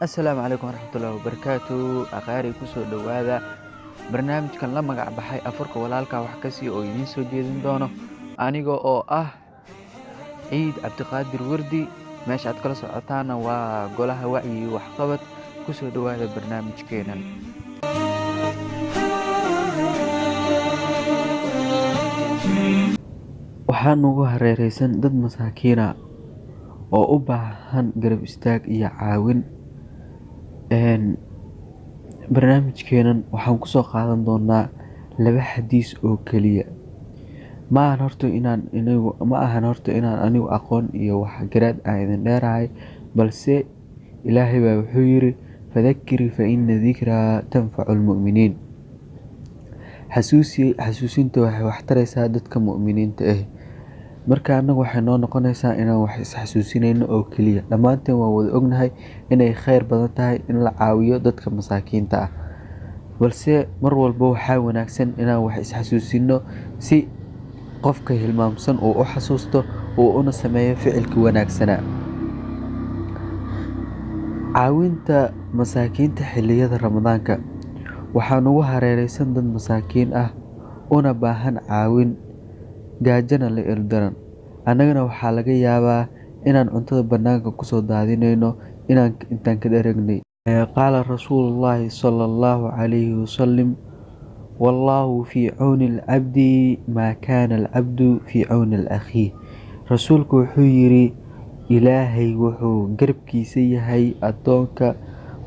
Assalaamu calaykum waraxmatullaahi wabarakaatu. Aqaari, kusoo dhowaada barnaamijkan la magac baxay Afurka Walaalka Wax Ka Sii, oo idiin soo jeedin doono aniga oo ah Ciid Cabdiqaadir Wardi. Meesha aad kala socotaana waa Golaha Wacyi iyo Waxqabad. Kusoo dhowaada barnaamijkeenan. Waxaa nugu hareereysan dad masaakiina oo u baahan garab istaag iyo caawin. Barnaamijkeenan waxaan kusoo qaadan doonaa laba xadiis oo keliya. Ma ahan horta inaan anigu aqoon iyo wax garaad aan idin dheerahay, balse Ilaahay baa wuxuu yiri: "Fadakir fa inna dhikraa tanfacu lmu'miniin." Xasuusi, xasuusinta waxay wax taraysaa dadka mu'miniinta ah. Marka annaga waxay noo noqonaysaa inaan wax is-xasuusinayno oo keliya. Dhammaanteen waan wada ognahay inay khayr badan tahay in la caawiyo dadka masaakiinta ah, balse mar walba waxaa wanaagsan inaan wax is-xasuusino si qofka hilmaamsan uu u xasuusto, uu una sameeyo ficilkii wanaagsanaa. Caawinta masaakiinta xilliyada Ramadaanka. Waxaa nugu hareereysan dad masaakiin ah una baahan caawin, gaajana la ildaran. Annagana waxaa laga yaabaa inaan cuntada banaanka kusoo daadinayno inaan intaan ka dharagnay. Qaala Rasuulullaahi sala allahu calayhi wasalam: "Wallaahu fii cawni alcabdi maa kaana alcabdu fii cawni akhiih." Rasuulku wuxuu yiri: Ilaahay wuxuu garabkiisa yahay addoonka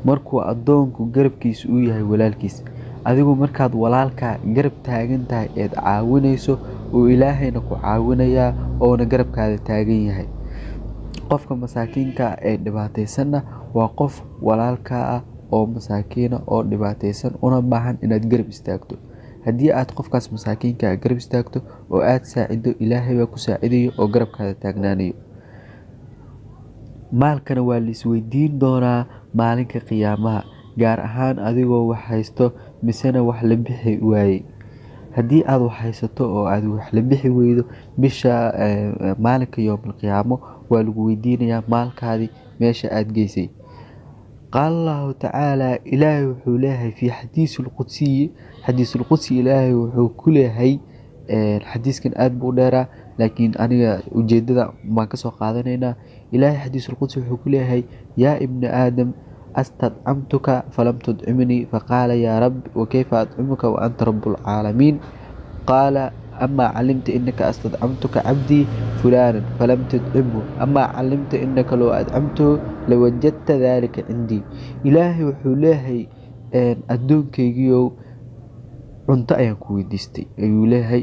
markuu addoonku garabkiisa uu yahay walaalkiis. Adigu markaad walaalkaa garab taagan tahay eed caawinayso, uu Ilaahayna ku caawinayaa oona garabkaada taagan yahay. Qofka masaakiinka ee dhibaataysanna waa qof walaalkaa ah oo masaakiina oo dhibaataysan una baahan inaad garab istaagto. Haddii aad qofkaas masaakiinka ah garab istaagto oo aad saacido, Ilaahay baa ku saacidayo oo garabkaada taagnaanayo. Maalkana waa la isweydiin doonaa maalinka qiyaamaha, gaar ahaan adigoo wax haysto misena wax la bixi waayey. Haddii aad wax haysato oo aad wax la bixi weydo, bisha maalinka yoomal qiyaamo waa lagu weydiinayaa maalkaadii meesha aad geysay. Qaala Allahu tacaala, Ilaahay wuxuu leeyahay fi xadiisul qudsiyi, xadiisul qudsi Ilaahay wuxuu ku leeyahay. Xadiiskan aad buu u dheeraa, laakiin aniga ujeedada baan kasoo qaadanaynaa. Ilaahay xadiisul qudsi wuxuu ku leeyahay: "Yaa ibna aadam, astadcamtuka falam tudcimnii. Faqaala: yaa rab, wakayfa adcimuka wa anta rabbul caalamiin? Qaala: amaa calimta inaka astadcamtuka cabdii fulaanan falam tudcimhu? Amaa calimta inaka low adcamtuhu lawajadta dalika cindii?" Ilaahay wuxuu leeyahay: addoonkaygiiow, cunto ayaan ku weydiistay, ayuu leeyahay.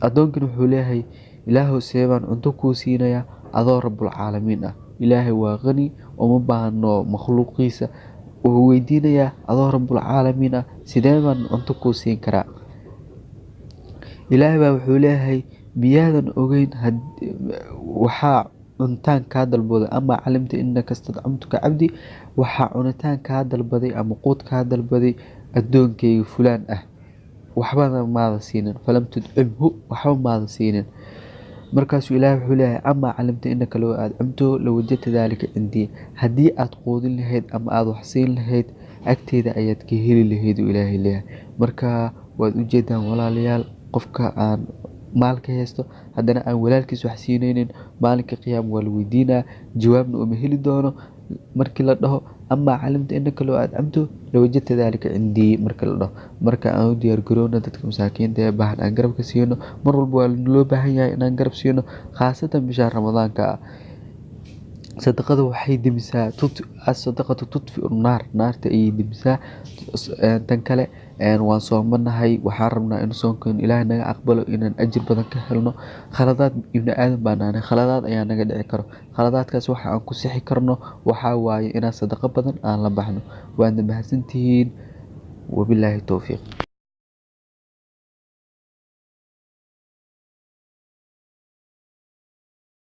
Addoonkana wuxuu leeyahay: Ilaahow, see baan cunto kuu siinayaa adoo rabbul caalamiin ah? Ilaahay waa qani, uma baahno makhluuqiisa. Wuxuu weydiinayaa: adoo rabbul caalamiin ah, sidee baan cunto kuu siin karaa? Ilaahay baa wuxuu leeyahay: miyaadan ogeyn waxaa cunitaan kaa dalbaday? Amaa calimta inaka istadcamtuka cabdi, waxaa cunitaan kaa dalbaday ama quud kaa dalbaday addoonkayga fulaan ah, waxbana maada siinin. Falam tudcimhu, waxba maada siinin. Markaasuu Ilaahay wuxuu leeyahay: amaa calimta inaka low adcamtuhu lawajadta dalika cindii. Haddii aad quudin lahayd ama aad wax siin lahayd, agteeda ayaad ka heli lahayd, uu Ilaahay leeyahay. Marka waad ujeedaan, walaalayaal, qofka aan maalka haysto haddana aan walaalkiis wax siinaynin, maalinka qiyaama waa la weydiinaa, jawaabna uma heli doono markii la dhaho: "Amaa calimta inaka low adcamtuhu lawajadta dalika cindii," marka la dhaho. Marka aan u diyaar garoowno dadka masaakiinta ee baahan aan garabka siino. Mar walba waa loo baahan yahay inaan garab siino, khaasatan bisha Ramadaanka ah. Sadaqada waxay demisaa, as-sadaqatu tudfi'u naar, naarta ayay demisaa. Tan kale, waan soomanahay, waxaan rabnaa in soonkan Ilaahay naga aqbalo, inaan ajir badan ka helno. Khaladaad ibni aadan baan nahay, khaladaad ayaa naga dhici karo. Khaladaadkaas waxa aan ku sixi karno waxaa waaye inaan sadaqo badan aan la baxno. Waadna mahadsantihiin. Wabilaahi towfiiq.